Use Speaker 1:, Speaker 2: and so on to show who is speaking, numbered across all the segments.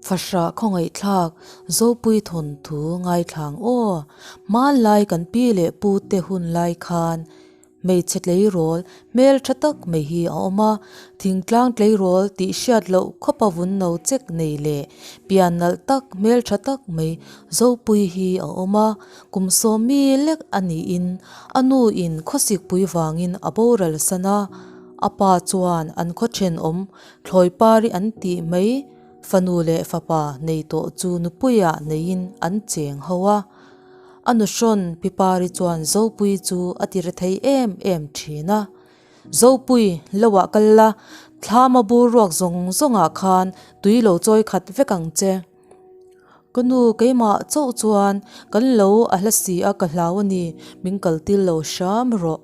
Speaker 1: Fahrah khawngaihthlak Zopui thawnthu ngaithlang aw. Hmanlai kan pi leh pu te hun lai khan hmeichhe tleirawl hmel tha tak mai hi a awm a, thingtlang tleirawl tih hriat loh khawp a vun no chek nei leh pian nalh tak hmel tha tak mai Zopui hi a awm a, kum sawmi lek a niin a nu in khawsikpui vangin a boral san a, a pa chuan an khaw thenawm thlawi pari an tih mai. Fanu leh fapa nei tawh chu nupuiah neiin an cheng ho a. A nuhrawn Pipari chuan Zopui chu a ti rethei em em thin a. Zopui, lo ah kal la, thlama bur ruak zawng zawngah khan tui lo chawi khat vek ang che. Ka nu keimah chauh chuan kan lo a hla si a ka hlau a ni, min kaltil lo hram rawh.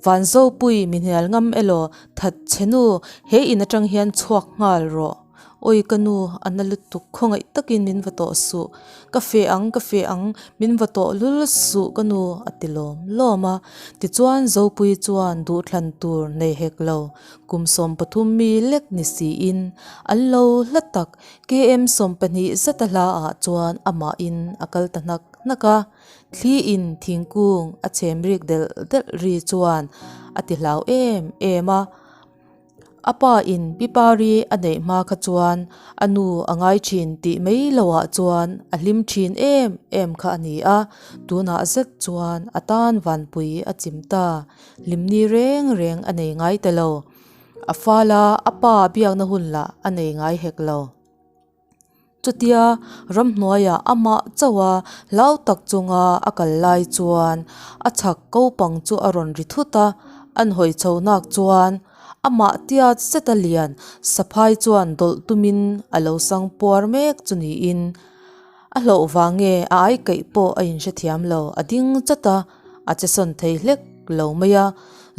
Speaker 1: Vanzopui mi hnial ngam elaw that che nu he in atang hian chhuak nghal rawh. Awi ka nu a na lutuk khawngaih takin min va tawh suh. Ka feh ang ka feh ang min va tawh lul suh ka nu a ti lawm lawm a. Tichuan Zopui chuan duhthlan tur nei hek lo kum 13 mi lek ni siin an lo hla tak KM 12 zata hla ah chuan amahin a kal ta hnak hnak a. Thli in thingkung a chhem rik delh delh ri chuan a ti hlau em em a. A pa in Pipari a neih hma kha chuan a nu a ngai thin tih mai lo ah chuan a hlim thin em em kha a ni a, tunah zet chuan a tan vanpui a chim ta. Hlimni reng reng a nei ngai ta lo. A fal a, a pa biakna hun lah a nei ngai hek lo. Chutia ramhnuaiah amah chauh a hlau tak chunga a kal lai chuan a chhak kopang chu a rawn ri thut a, an hawi chho nak chuan amah tiat zet a lian saphai chuan dawlh tumin a lo sang puar mek chu niin a hlauh vang nge a ai kaih pawh a inhrethiam lo a ding chat a, a che sawn thei hlek lo mai a,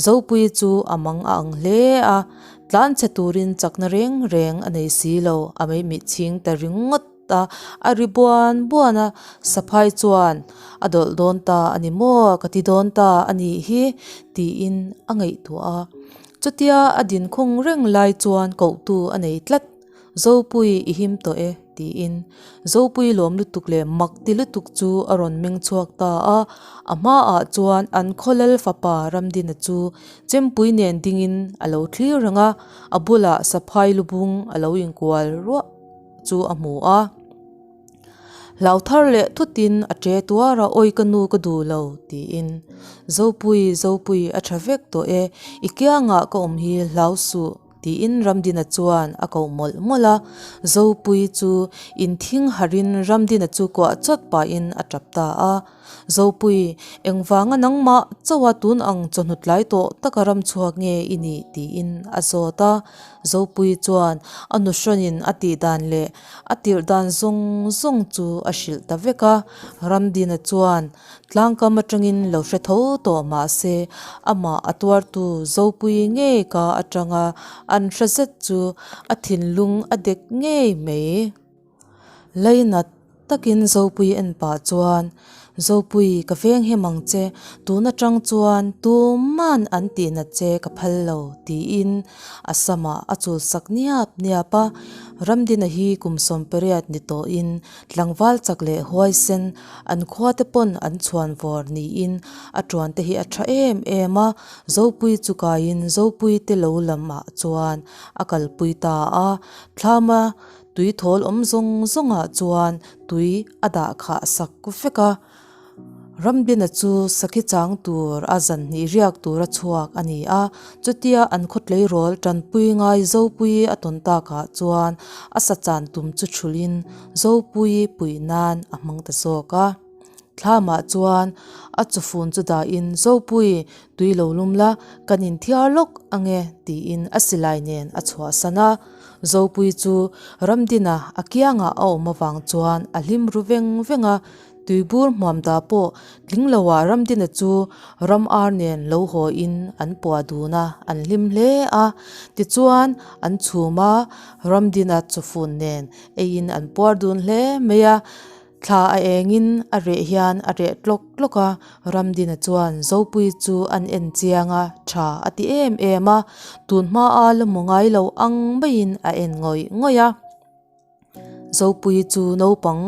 Speaker 1: Zopui chu a mang a ang hle a, tlanchhe turin chakna reng reng a nei si lo, a meimih chhing ta ringawt a, a ri buan buan a, Saphai chuan a dawlh dawn ta a ni maw, ka ti dawn ta a nih hi tiin a ngaihtuah a, chutia a din khung reng lai chuan kohtu a nei tlat. Zopui i him tawh e, tiin Zopui lawm lutuk leh mak ti lutuk chu a rawn meng chhuak ta a. A hmaah chuan an khawlal fapa Ramdina chu Chempui nen dingin a lo thlir reng a, a bulah Saphai lubung a lo inkual ruah chu a hmu a. Hlau thar leh thutin a ṭe tuar a, Awi ka nu ka duh lo, tiin. Zopui, Zopui a ṭha vek tawh e, i kiangah ka awm hi hlau suh. Tiin Ramdina chuan a koh mawlh mawlh a, Zopui chu inthing harhin Ramdina chu kuah chawt pahin a tap ta a. Zopui, engvanga nangmah chauha tun ang chawhnu tlai tawh taka ram chhuak nge i nih? tiin a zawt a. Zopui chuan a nuhrawnin a tih dan leh a tirh dan zawng zawng chu a hrilh ta vek a. Ramdina chuan Tlangkam atangin lo hre tho tawh mahse amah a tuartu Zopui ngei ka atanga an hre zet chu a thinlung a dek ngei mai. Lainat takin Zopui en pah chuan, Zopui ka veng hem ang che, tun atang chuan tuman an tihnat che ka phal lo tiin a samah a chulsak niap niap a. Ramdina hi kum 18 ni tawhin Tlangval chak leh huaisen an khua te pawn an chhuan vawr niin a tuan te hi a tha em em a, Zopui chu kaiin Zopui te lo lam ah chuan a kalpui ta a, thlama tui thawl awm zawng zawng ah chuan tui a dah khah sak vek a. Rambina chu sakhi chang tur a zan hnih riak tur a chhuak a ni a, chutia an khawtleirawl tanpui ngai Zopui a tawn takah chuan a sa chan tum chu thulhin Zopui puih nan a hmang ta zawk a. Thlamah chuan a chufun chu dahin Zopui tui lo lum la, kan inthiar lawk ange tiin a silai nen a chhuahsan a. Zopui chu Ramdina a kiangah a awm avang chuan a hlim ru veng veng a, Tuibur hmuam dah pawh tling loah Ramdina chu ram ar nen lo haw in an puah dun a, an hlim hle a. Tichuan an chhum a, Ramdina chawfun nen eiin an puar dun hle mai a. Thla a engin a reh hian a reh tlawk tlawk a, Ramdina chuan Zopui chu an en chiang a, tha a ti em em a, tun hma a la hmu ngai lo ang maiin a en ngawih ngawih a. Zopuii chu naupang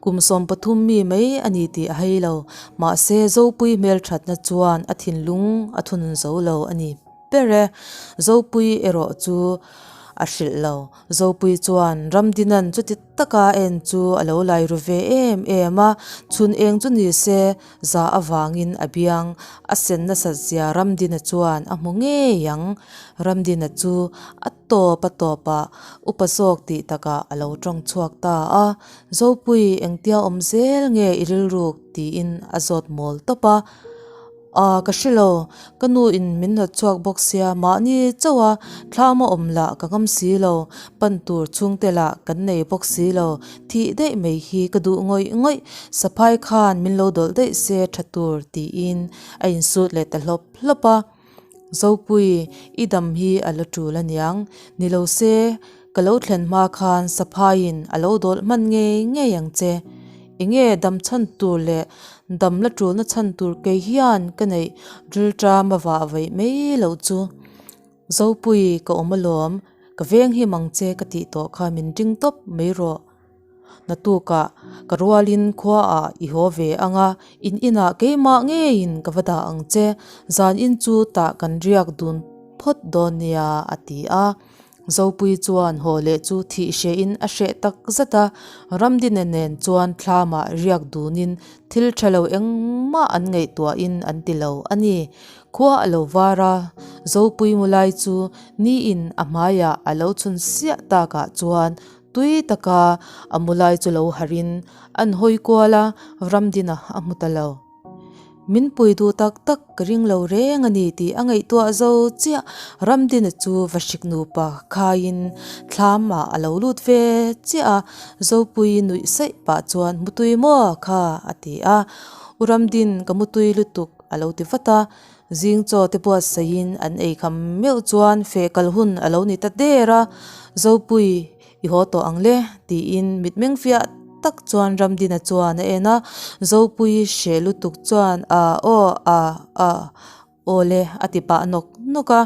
Speaker 1: kum 13 mi mai a ni tih a hei lo. Mahse, Zopuii hmelthatna chuan a thinlung a thunun zo lo a ni ber e. Zopuii erawh chu a hrilh lo. Zopuii chuan Ramdinan chuti taka a en chu a lo lai ru ve em em a, chhun eng chu ni se za avangin a biang a sen nasat zia Ramdina chuan a hmu ngei ang. Ramdina chu a tawp a tawp ah upa zawk tih takah a lo tawng chhuak ta a, Zopui engtia awm zel nge i rilruk tiin a zawt mawl tawp a, Aa ka hre lo, ka nu in min hnawt chhuak bawk sia mahni chauh a thlam a awm lah ka ngam si lo, pan tur chhungte lah kan nei bawk si lo, thih daih mai hi ka duh ngawih ngawih, saphai khan min lo dawlh daih se tha tur tiin a insut leh ta hlawp hlawp a. Zopui, i dam hi a la tul aniang. Ni lo se, ka lo thlen hma khan saphaiin a lo dawlh hman ngei ngei ang che. Enge dam chhan tur leh dam la tulna chhan tur kei hian ka neih rilṭam a vah vaih mai loh chu. Zopui, ka awm alawm, ka veng him ang che ka tih tawh kha min ring tawp mai rawh. Naktukah ka rualin khuaah i haw ve ang a, in inah keimah ngeiin ka va dah ang che, zanin chu tah kan riak dun phawt dawn nia a ti a. Zopui chuan haw leh chu thih hrehin a hreh tak zat a, Ramdina nen chuan thlamah riak dunin thil tha lo engmah an ngaihtuahin an ti lo a ni. Khua a lo var a, Zopui mulai chu niin a hmaiah a lo chhun siah takah chuan Tui taka a mu lai chu lo harh in an hawi kual a, Ramdina a hmu ta lo. Min pui duh tak tak ka ring lo reng a ni tih a ngaihtuah zo chiah. Ramdina chu va hrik nupa khaiin thlam ah a lo lut ve chiah a, Zopui nuih saih pah chuan Mutui maw kha a ti a, U Ramdin ka mutui lutuk a lo ti vat a, Zing chaw te buatsaih in an ei kham meuh chuan feh kal hun a lo ni ta der a, Zopui i haw tawh ang le tiin mitmeng fiah tak chuan Ramdina chuan a en a, Zopui hreh lutuk chuan a aw a a aw le a ti pah nawk nawk a,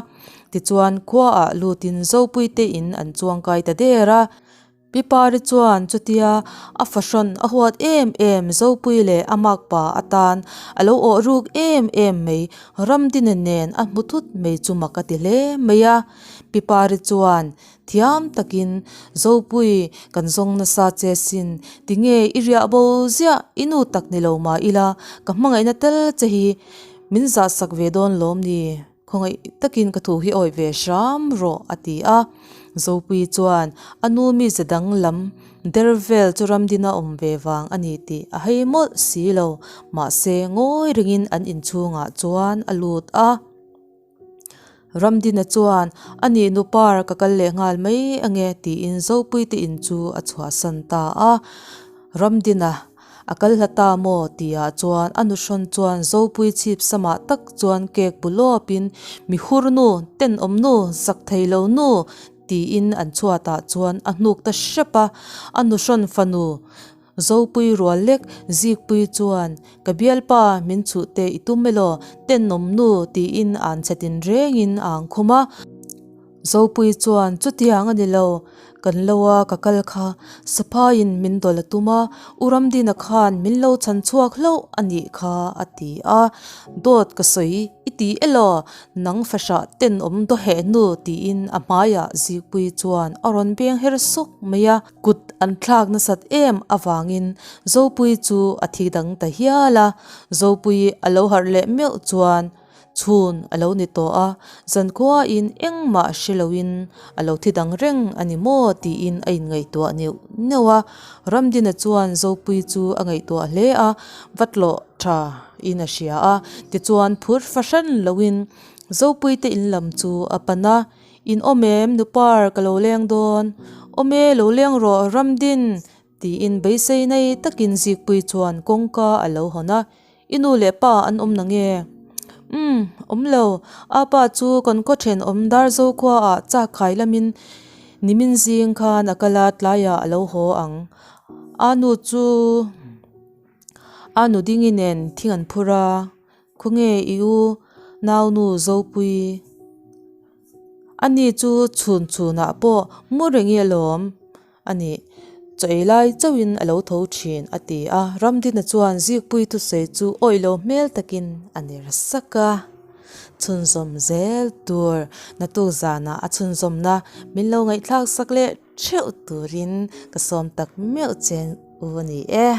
Speaker 1: tichuan khua ah lut in Zopui te in an chuang kai ta der a. Pi Pari chuan chutia a fahrawn a huat em em Zopui leh a makpa atan a lo awh ruk em em mai Ramdina nen a hmu thut mai chu mak a ti hle mai a. Pi Pari chuan thiam takin Zopui kan zawng nasa che sin tinge i riah bo ziah i nu tak ni lo mah ila ka hmangaihna tel che hi min zahsak ve dawn lawm ni? Khawngaih takin ka thu hi awi ve hram rawh a ti a. Zopui chuan a nu mize dang lam der vel chu Ramdina awm ve vang a ni tih a hei mawlh si lo. Mahse ngawi ringin an inchhungah chuan a lut a. Ramdina chuan a nih nu par ka kal leh nghal mai ange tiin Zopui te in chu a chhuahsan ta a. Ramdina A kal hla ta maw? tihah chuan a nuhrawn chuan Zopui chhip samah tak chuan cake bu lawpin, Mi hur nu, tenawm nu, zak thei lo nu! tiin an chhuatah chuan a hnuk ta hrep a. A nuhrawn fanu Zopui rual lek Zikpui chuan, Ka bialpa, min chhuh teh i tum elaw? Tenawm nu! tiin an chhe tin rengin a ang khum a. Zopui chuan, Chutiang a ni lo, kan lo a ka kal kha, Saphaiin min dawlh a tum a, U Ramdina khan min lo chhan chhuak hlauh a nih kha a ti a, Dawt ka sawi i ti elaw, nang fahrah tenawm daw heh hnu tiin a hmaiah Zikpui chuan a rawn beng her sawk mai a, kut an thlak nasat em avangin Zopui chu a thi dang ta hial a, Zopui a lo harh leh meuh chuan, Chhun a lo ni tawh a, zankhuain engmah hre loin a lo thi dang reng a ni maw tiin a inngaihtuah neuh neuh a. Ramdina chuan Zopui chu a ngaihtuah hle a, va tlawh tha in a hria a, tichuan phur fahran loin Zopui te in lam chu a pan a, In awm em nupar ka lo leng dawn, awm e lo leng rawh Ramdin tiin beisei nei takin Zikpui chuan kawngka a lo hawn a. I nu leh pa an awm na nge? Umm, awm lo. A pa chu kan khaw thenawm Darzo khuaah chak khai lamin nimin zing khan a kal a, tlaiah a lo haw ang. A nu chu a nu dingi nen thing an phur a, Khawnge i u naunu Zopui? Ani chu chhun chhunah pawh mu rengi alawm a nih. Chaw ei lai chauhin a lo tho thin, a ti a. Ramdina chuan Zikpuii thusawi chu awih lo hmel takin a ner sak a. Chhunzawm zel tur naktuk zanah a chhunzawmna min lo ngaihthlak sak leh theuh turin ka sawm tak meuh che u a ni e.